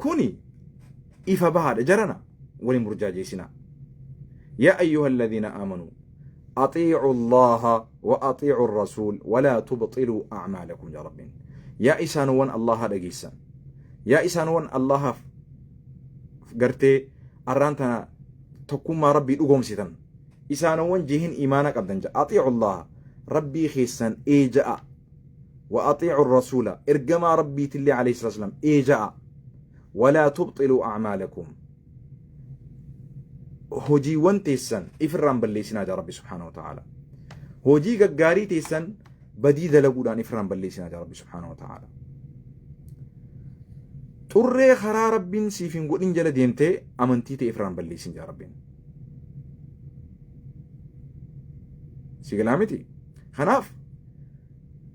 Kuni ifa bahaadha jarana waliin burjaajeessinaa. Yaa ayyuha alladhiina aamanuu axiicu Allaaha wa axiicu rasuul walaa tubxiluu acmaalakum jaa Rabbiin. Yaa isaanowwan Allaaha dhageessan. Yaa isaanowwan Allaahaaf gartee arraan tana tokkummaa Rabbii dhugoomsitan. Isaanowwan jehin imaana qabdan ja'a. Axiicu Allaaha Rabbii keessan eeja'a. Wa axiicu rasuula ergamaa Rabbiitillee alayhi salaatu wasalaam eeja'a. Walaa tubxiluu acmaalakum. Hojiiwwan teessan ifirraan balleessinaa jaa Rabbi subhaanahu wa ta'aala. Hojii gaggaarii teessan badii dalaguudhaan ifirraan balleessinaa jaa Rabbi subhaanahu wa ta'aala. Xurree karaa Rabbiin siif hin godhin jala deemtee amantii ta'e ifirraan balleessin jaa Rabbiin. Si galaa miti? Kanaaf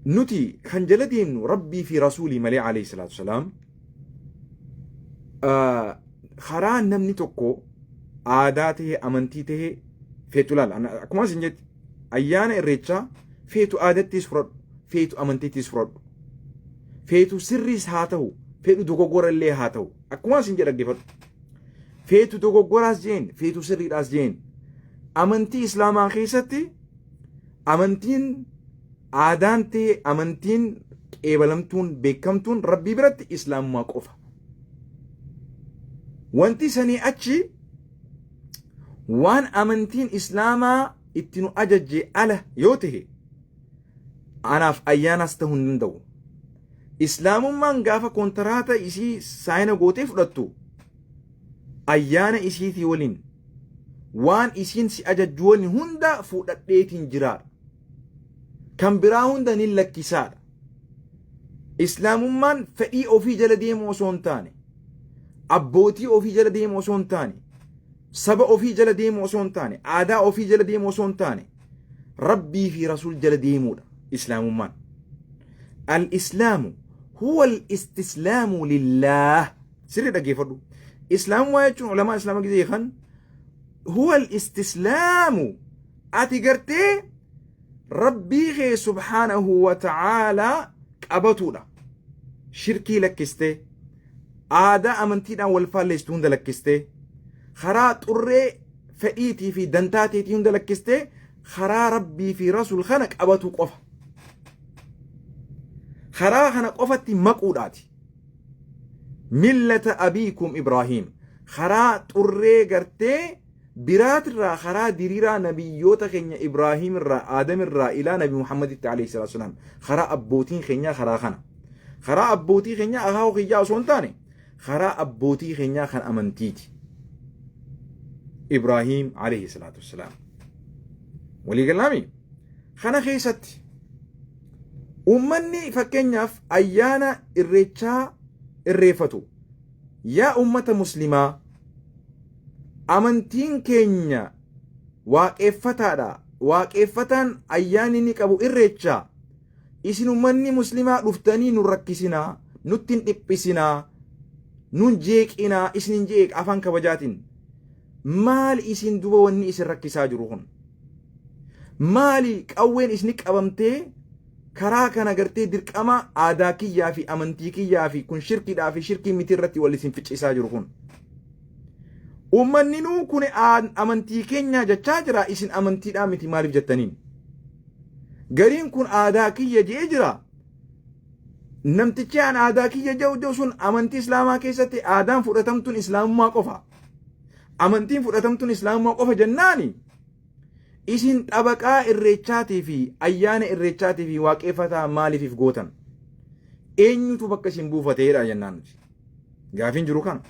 nuti kan jala deemnu Rabbii fi Rasuulii malee alayhi salaatu wasalaam karaa namni tokko aadaa ta'e amantii ta'e feetu laala. Akkuma isin jetti ayyaana irreechaa feetu aadattiis fudhadhu feetu amantiittis fudhadhu feetu sirriis haa ta'u feetu dogoggora illee haa ta'u akkuma isin jedha dhaggeeffadhu. Feetu dogoggoraas jeen feetu sirriidhaas jeen amantii islaamaa keessatti amantiin aadaan ta'e amantiin qeebalamtuun beekamtuun rabbii biratti islaamummaa qofa. Wanti sanii achi waan amantiin islaamaa itti nu ajajje ala yoo ta'e anaaf ayyaanaas ta'uu hin danda'u. Islaamummaan gaafa kontiraata isii saayina gootee fudhattu ayyaana isiitii waliin waan isiin si ajajju waliin hunda fuudhadheetiin jiraadha. Kan biraa hunda nin lakkisaadha. Islaamummaan fedhii ofii jala deemu osoo hin taane, abbootii ofii jala deemu osoo hin taane, saba ofii jala deemu osoo hin taane, aadaa ofii jala deemu osoo hin taane, Rabbii fi Rasuul jala deemuudha Islaamummaan. Al-Islaamu huwa al-istislaamu lillaah. Sirrii dhaggeeffadhu. Islaamummaa jechuun ulamaa Islaamaa gizee kan huwa al-istislaamu ati gartee Rabbii kee subhaanahu wa ta'aalaa qabatuudha. Shirkii lakkistee, aadaa amantiidhaan wal faalleessitu hunda lakkistee, karaa xurree fedhiitii fi dantaa teetii hunda lakkistee karaa Rabbii fi Rasuul kana qabatu qofa. Karaa kana qofatti maquudhaati. Millata abiikum Ibraahiim. Karaa xurree gartee biraatirraa karaa diriiraa nabiyyoota keenya Ibraahiim irraa Aadam irraa ilaa nabi Muhammaditti alayhi salaatu wasalaam karaa abbootiin keenyaa karaa kana. Karaa abbootii keenyaa akaakuu kiyyaa osoo hin taane karaa abbootii keenyaa kan amantiiti. Ibraahiim alayhi salaatu wassalaam. Walii galaami? Kana keessatti uummanni fakkeenyaaf ayyaana irreechaa irreeffatu yaa uummata muslimaa amantiin keenya waaqeeffataadha. Waaqeeffataan ayyaanni inni qabu irreechaa. Isin ummanni muslimaa dhuftanii nun rakkisinaa, nutti hin dhiphisinaa, nun jeeqinaa, isin hin jeeq afaan kabajaatiin. Maali isin duba wanni isin rakkisaa jiru kun? Maali qawween isni qabamtee karaa kana gartee dirqama aadaa kiyyaa fi amantii kiyyaa fi kun shirkiidhaa fi shirkii miti irratti wal isin ficcisaa jiru kun? Uummanninuu kun amantii keenyaa jechaa jira isin amantiidhaa miti maaliif jettaniin? Gariin kun aadaa kiyya je'ee jira. Namtichi an aadaa kiyya jedhu jedhu sun amantii islaamaa keessatti aadaan fudhatamtuun islaamummaa qofa. Amantiin fudhatamtuun islaamummaa qofa jennaani isin xabaqaa irreechaatii fi ayyaana irreechaatii fi waaqeffataa maaliif gootan? Eenyutu bakka isin buufateedha jennaan nuti. Gaafiin jiru kana.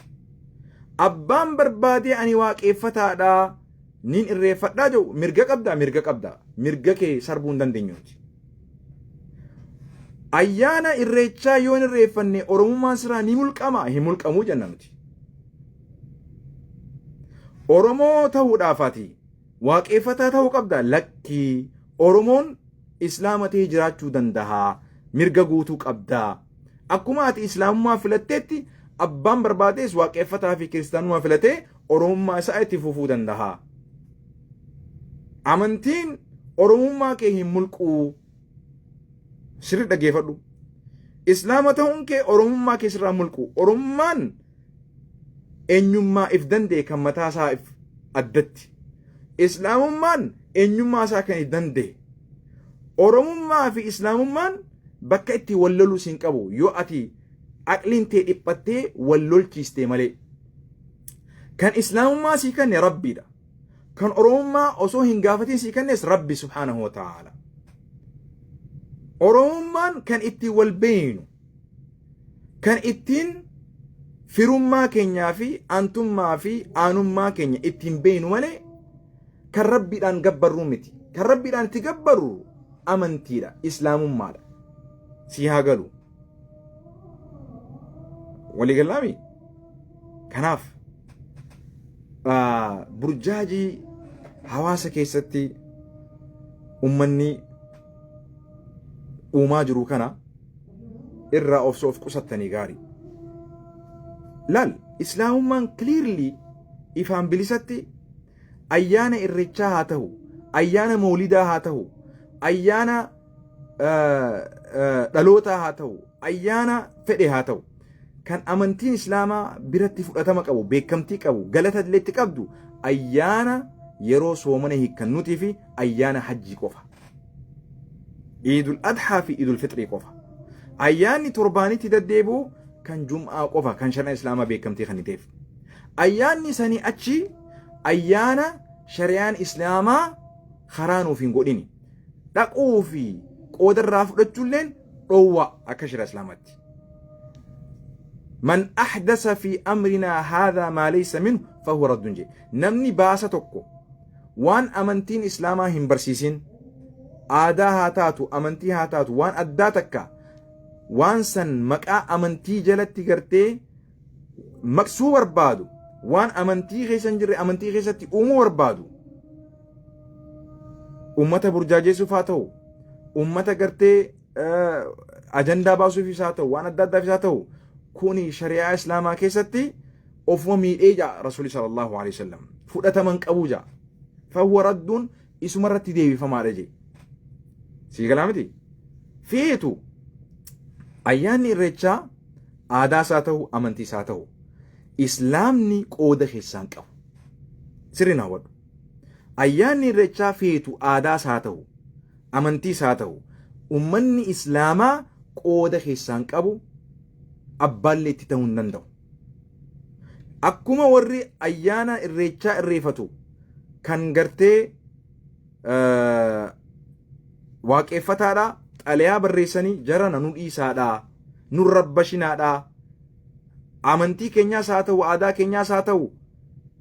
Abbaan barbaadee ani waaqeffataadha nin irreeffadhaa jedhu mirga qabdaa mirga qabdaa mirga kee sarbuu hin dandeenyu nuti. Ayyaana irreechaa yoo hin irreeffanne Oromummaan siraa ni mulqama hin mulqamuu jenna nuti. Oromoo ta'uudhaaf ati waaqeffataa ta'uu qabda lakkii Oromoon Islaama ta'ee jiraachuu danda'a mirga guutuu qabda. Akkuma ati Islaamummaa filatteetti abbaan barbaadees waaqeffataa fi kiristaanummaa filatee Oromummaa isaa itti fufuu danda'a. Amantiin Oromummaa kee hin mulquu. Sirri dhaggeeffadhu. Islaama ta'uun kee Oromummaa kee sirraa mulqu. Oromummaan eenyummaa if danda'e kan mataa isaa if addatti. Islaamummaan eenyummaa isaa kan if danda'e. Oromummaa fi Islaamummaan bakka itti wal loluu siin qabu yoo ati aqliin tee dhiphattee wal lolchiiste malee. Kan Islaamummaa sii kenne Rabbiidha. Kan Oromummaa osoo hin gaafatin sii kennes Rabbi subhaanahu wa ta'aala. Oromummaan kan ittiin wal beeynu, kan ittiin firummaa keenyaa fi aantummaa fi aanummaa keenya ittiin beeynu malee kan Rabbiidhaan gabbarruu miti. Kan Rabbiidhaan itti gabbarru amantiidha, Islaamummaadha. Sii haa galu. Walii galaami? Kanaaf burjaajii hawaasa keessatti ummanni uumaa jiru kana irraa of of qusattanii gaarii. Laal, Islaamummaan clearly ifaan bilisatti ayyaana Irreechaa haa ta'u, ayyaana Mawlidaa haa ta'u, ayyaana dhalootaa haa ta'u, ayyaana fedhe haa ta'u, kan amantiin Islaamaa biratti fudhatama qabu, beekamtii qabu, galata illee itti qabdu ayyaana yeroo soomana hiikkannuutii fi ayyaana hajjii qofa. Iidul Adhaa fi Iidul Fixrii qofa. Ayyaanni torbaanitti deddeebi'u kan Jum'aa qofa kan shari'aan Islaamaa beekamtii kan ta'eef. Ayyaanni sanii achi ayyaana shari'aan Islaamaa karaa nuuf hin godhini. Dhaquu fi qooda irraa fudhachuulleen dhoowwa akka shari'aa Islaamaatti. Man ahdasa fi amrinaa haadhaa maa laysa minhu fahuwa raddun jedhe. Namni baasa tokko waan amantiin Islaamaa hin barsiisin, aadaa haa taatu, amantii haa taatu, waan addaa takka waan san maqaa amantii jalatti gartee maqsuu barbaadu, waan amantii keessa hin jirre amantii keessatti uumuu barbaadu, ummata burjaajeessuuf haa ta'u, ummata gartee ajandaa baasuufis haa ta'u, waan adda addaafis haa ta'u, kuni shari'aa Islaamaa keessatti ofuma miidhee ja'a Rasuulli sallallahu alaihi wasallam fudhataman qabuu ja'a. Fahuwa radduun isuma irratti deebifamaadha jee. Sii galaa miti? Feetu ayyaanni Irreechaa aadaas haa ta'u, amantiis haa ta'u, Islaamni qooda keessaan qabu. Sirri naa hubadhu. Ayyaanni Irreechaa feetu aadaas haa ta'u, amantiis haa ta'u, ummanni Islaamaa qooda keessaan qabu, abbaallee itti ta'uu hin danda'u. Akkuma warri ayyaana Irreechaa irreeffatu kan gartee waaqeffataadha xalayaa barreessanii jarana nu dhiisaadha, nu rabbashinaadha, amantii keenyaas haa ta'u, aadaa keenyaas haa ta'u,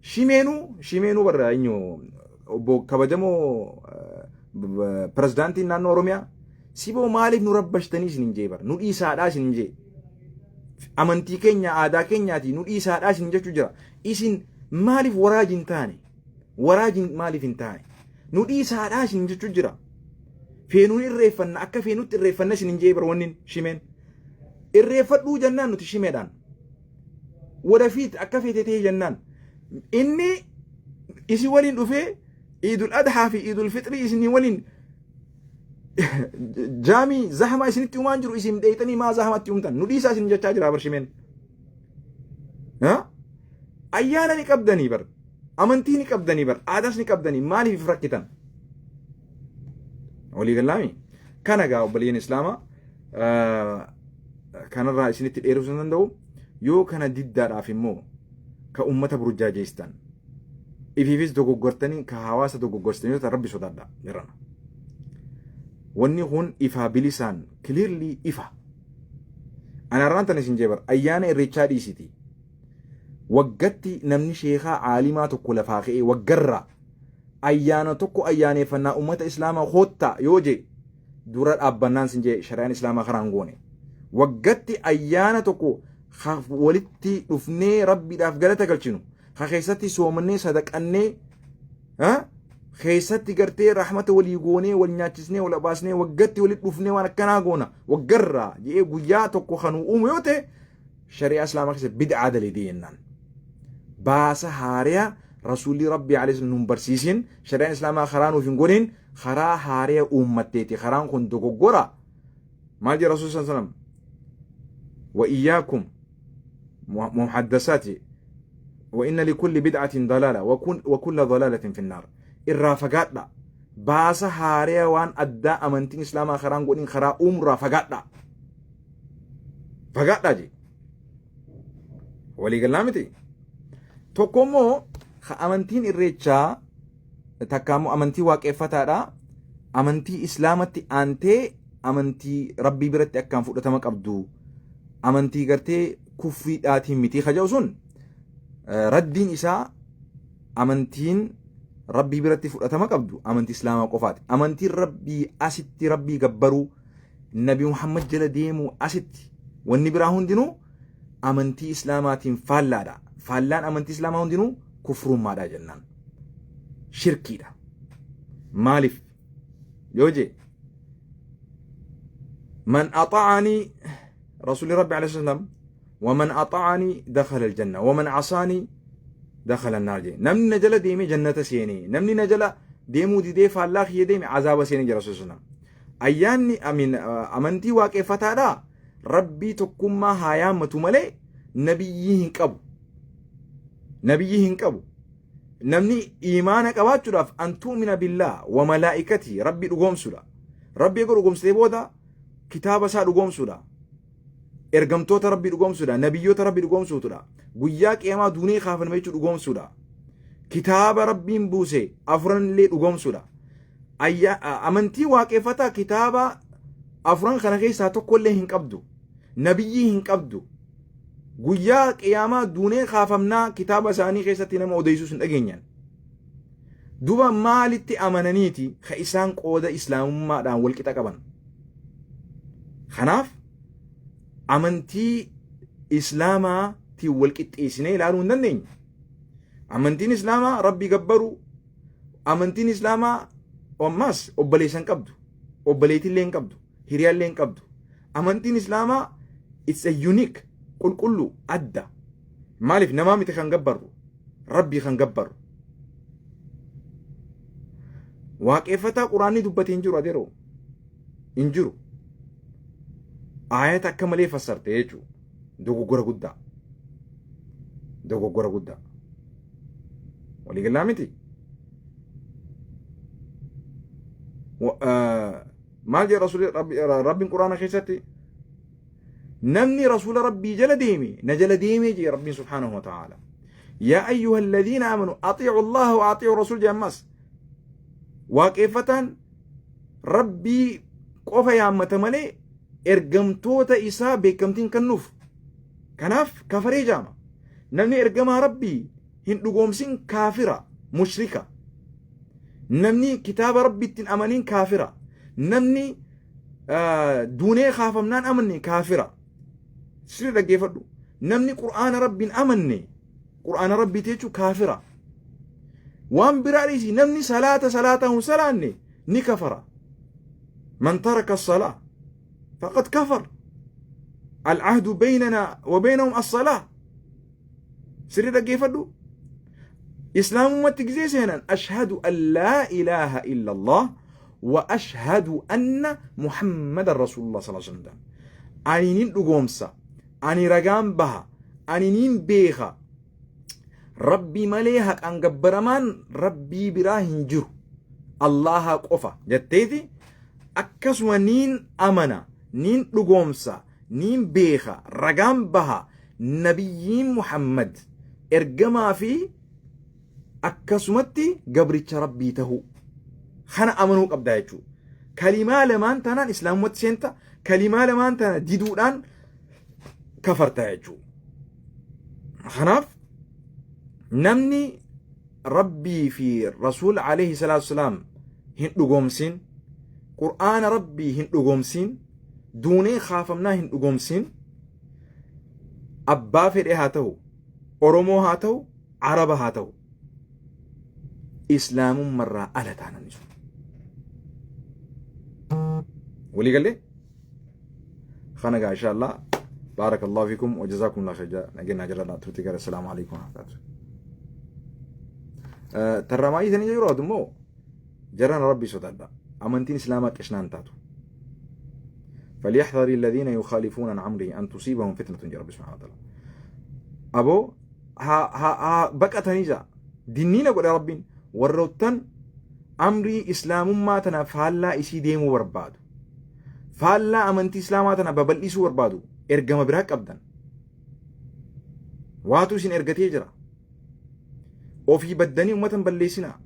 shimeenuu barra eenyu obbo kabajamoo pirezidaantiin naannoo Oromiyaa siboo maaliif nu rabbashtanii isin hin jee bara, nu dhiisaadhaa isin hin jee, amantii keenya aadaa keenyaati nu dhiisaadhaa isin jechuu jira. Isin maaliif waraaj hin taane? Waraaj maaliif hin taane? Nu dhiisaadhaa isin jechuu jira. Feenuun irreeffanna, akka feenutti irreeffanna isin hin jee bara. Wannin shimeen irreeffadhuu jennaan nuti shimeedhaan wadafiit akka feete ta'e jennaan inni isin waliin dhufee Iidul Adhaa fi Iidul Fixrii isinii waliin jaamii zahmaa isinitti uumaan jiru. Isin dheeyxanii maa zahmatti uumtan? Nu dhiisaa isin jechaa jira bar shimeen. Ayyaana ni qabdanii bar, amantii ni qabdanii bar, aadaas ni qabdanii, maaliif if rakkitan? Walii galaami? Kana gaa obboleeyyan Islaamaa, kanarraa isinitti dheeressuu hin danda'u. Yoo kana diddaadhaaf immoo ka ummata burjaajeessitan, ifiifis dogoggortanii ka hawaasa dogoggorsitan yoo ta'an, Rabbi sodaadha jirana. Wanni kun ifaa bilisaan clearly ifa. Anarraan tan isin jeebar ayyaana Irreechaa dhiisiti. Waggatti namni sheekaa caalimaa tokko lafaa ka'ee waggarraa ayyaana tokko ayyaaneeffannaa ummata Islaamaa koottaa yoo jee dura dhaabbannaan sin jee shari'aan Islaamaa karaan goone. Waggatti ayyaana tokko walitti dhufnee Rabbiidhaaf galata galchinu, ka keessatti soomannee sadaqannee, keessatti gartee rahmata walii goonee, wal nyaachisnee, wal abaasnee, waggatti walitti dhufnee waan akkanaa goona waggarraa jedhee guyyaa tokko kan uumu yoo ta'e, shari'aa Islaamaa keessa bid'aa dalagee jennaan. Baasa haariyaa Rasuulli Rabbii alayhi nun barsiisin, shari'aan Islaamaa karaa nuuf hin godhin, karaa haariyaa uummatteeti. Karaan kun dogoggora. Maal jedha Rasuulli sallallahu alaihi wasallam? Wa iyyaakum muhaddasaati. Wa inna likulli bid'atin dalaala wa kulla dalaalatin finnaar. Irraa fagaadha. Baasa haaraya waan addaa amantiin islaamaa karaan godhin karaa uumurraa fagaadha. Fagaadhaa jee. Walii galaa miti. Tokko immoo ka amantiin irreechaa takka immoo amantii waaqeffataadha. Amantii islaamatti aantee amantii rabbii biratti akkaan fudhatama qabdu. Amantii gartee kufriidhaatiin miti ka jedhu sun raddiin isaa amantiin rabbii biratti fudhatama qabdu amantii islaamaa qofaati. Amantiin rabbii asitti rabbii gabbaruu nabi Muhammad jala deemuu asitti wanni biraa hundinuu amantii islaamaatiin faallaadha. Faallaan amantii islaamaa hundinuu kufrummaadha jennaan. Shirkiidha. Maaliif? Yoo jee man axa'anii rasuulli rabbi alayhi salaam waman axa'anii dakhala aljanna waman casaanii dakhala annaar jee. Namni na jala deeme jannata seenee namni na jala deemuu didee faallaa kiyya deeme azaaba seenee jira rasuulli sallam. Ayyaanni amin amantii waaqeffataadhaa rabbii tokkummaa haa yaammatu malee nabiyyii hin qabu. Nabiyyii hin qabu. Namni iimaana qabaachuudhaaf an tu'mina billaa wa malaa'ikatii rabbi dhugoomsuudha. Rabbi eega dhugoomsitee booda kitaaba isaa dhugoomsuudha. Ergamtoota rabbi dhugoomsuudha. Nabiyyoota rabbi dhugoomsuudha. Guyyaa qiyamaa duunee kaafame jechuu dhugoomsuudha. Kitaaba rabbiin buuse afuran illee dhugoomsuudha. Amantii waaqeffataa kitaaba afuran kana keessaa tokkollee hin qabdu. Nabiyyii hin qabdu. Guyyaa qiyaamaa duunee kaafamnaa kitaaba isaanii keessatti nama odeessuus hin dhageenyan. Duba maalitti amananiiti ka isaan qooda islaamummaadhaan walqixa qaban. Kanaaf amantii islaamaatiin walqixxeessinee ilaaluu hin dandeenyu. Amantiin islaamaa rabbii gabbaruu, amantiin islaamaa ammas obboleessa hin qabdu, obboleettillee hin qabdu, hiriyaallee hin qabdu. Amantiin islaamaa it's a unique qulqulluu adda. Maaliif namaa miti kan gabbarru, rabbii kan gabbarru. Waaqeffataa quraanni dubbate hin jiru adeeroo. Hin jiru. Aayata akka malee fassarte jechuudha. Dogoggora guddaa. Dogoggora guddaa. Waliigalaa miti. Maal jedha rasuulli rabbiin quraana keessatti namni rasuula rabbii jala deeme na jala deemee jee rabbiin subhaanahu wa ta'aala. Yaa ayyuha alladhiina amanu axiicu allaha wa axiicu rasuul jee ammas waaqeffataan rabbii qofa yaammata malee ergamtoota isaa beekamtiin kennuuf. Kanaaf kafaree jaama. Namni ergamaa rabbii hin dhugoomsin kaafira mushrika. Namni kitaaba rabbiitti hin amanin kaafira. Namni duunee kaafamnaan amanne kaafira. Sirri dhaggeeffadhu. Namni qur'aana rabbiin amanne qur'aana rabbiiti jechuun kaafira. Waan biraa dhiisi namni salaata salaataa hin salaanne ni kafara. Man taraka salaa faqad kafar. Al-ahdu baynana wa baynahum as-salaa. Sirri dhaggeeffadhu. Islaamummaatti gizee seenan ashhadu an laa ilaaha illa Allah wa ashhadu anna Muhammadan Rasulullah sallallahu alaihi wasallam. Ani nin dhugoomsa, ani ragaan baha, ani nin beeka. Rabbii malee haqaan gabbaramaan rabbii biraa hin jiru. Allaha qofa jetteeti akkasuma niin amana, niin dhugoomsa, niin beeka, ragaan baha nabiyyiin Muhammad ergamaa fi akkasumatti gabricha rabbii tahuu kana amanuu qabdaa jechuudha. Kalimaa lamaan tanaan islaamumatti seenta, kalimaa lamaan tana diduudhaan kafarta jechuudha. Kanaaf namni rabbii fi rasuul alayhi salaatu wasalaam hin dhugoomsin, qur'aana rabbii hin dhugoomsin, duunee kaafamnaa hin dhugoomsin, abbaa fedhe haa ta'u, Oromoo haa ta'u, Araba haa ta'u, islaamummarraa ala ta'a namni sun. Walii galee? Kana gaa inshallah. Barakallahu fikum wa jazakumullahu khayra. Nageenya jira turtii gara assalaamu alaikum wa rahmatullahi. Tarramaa isanii yeroo adu immoo jarana rabbii sodaadha. Amantiin islaamaa qishnaan taatu. فليحذر الذين يخالفون عن امره ان تصيبهم فتنه يا رب سبحانه وتعالى ابو Haa baqatanii jaa. Dinniina godhe Rabbiin warroottan amrii islaamummaa tana faallaa isii deemuu barbaadu. Faallaa amantii islaamaa tana babal'isuu barbaadu ergama biraa qabdan. Waatu isin ergatee jira. Ofii baddanii ummata hin balleessinaa.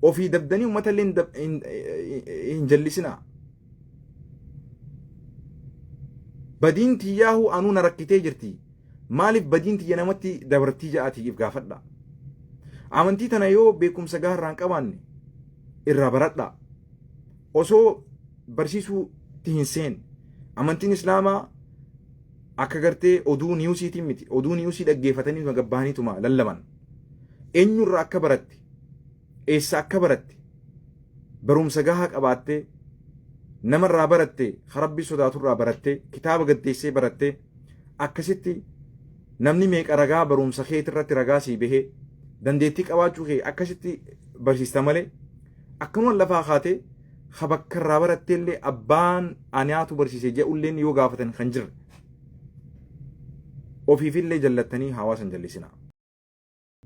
Ofii dabdanii ummata illee hin jallisinaa. Badiin tiyyaahuu anuu na rakkitee jirti. Maaliif badiin tiyya namatti dabartii ja'atii if gaafadha. Amantii tana yoo beekumsa gahaa irraa hin qabaanne irraa baradhaa. Osoo barsiisuutti hin seenne amantiin islaamaa akka gartee oduu niwusiitiin miti. Oduu niwusii dhaggeeffatanii gabbaaniituma lallaban. Eenyurraa akka baratte, eessa akka baratte, barumsa gahaa qabaattee, namarraa baratte, rabbi sodaaturraa baratte, kitaaba gaddeessee baratte, akkasitti namni meeqa ragaa barumsa keetirratti ragaa sii bahee dandeettii qabaachuu kee akkasitti barsiista malee akkanuma lafaa kaatee ka bakka irraa baratteellee abbaan anaatu barsiise jedhulleen yoo gaafatan kan jirre ofiifillee jallattanii hawaasa hin jallisinaa.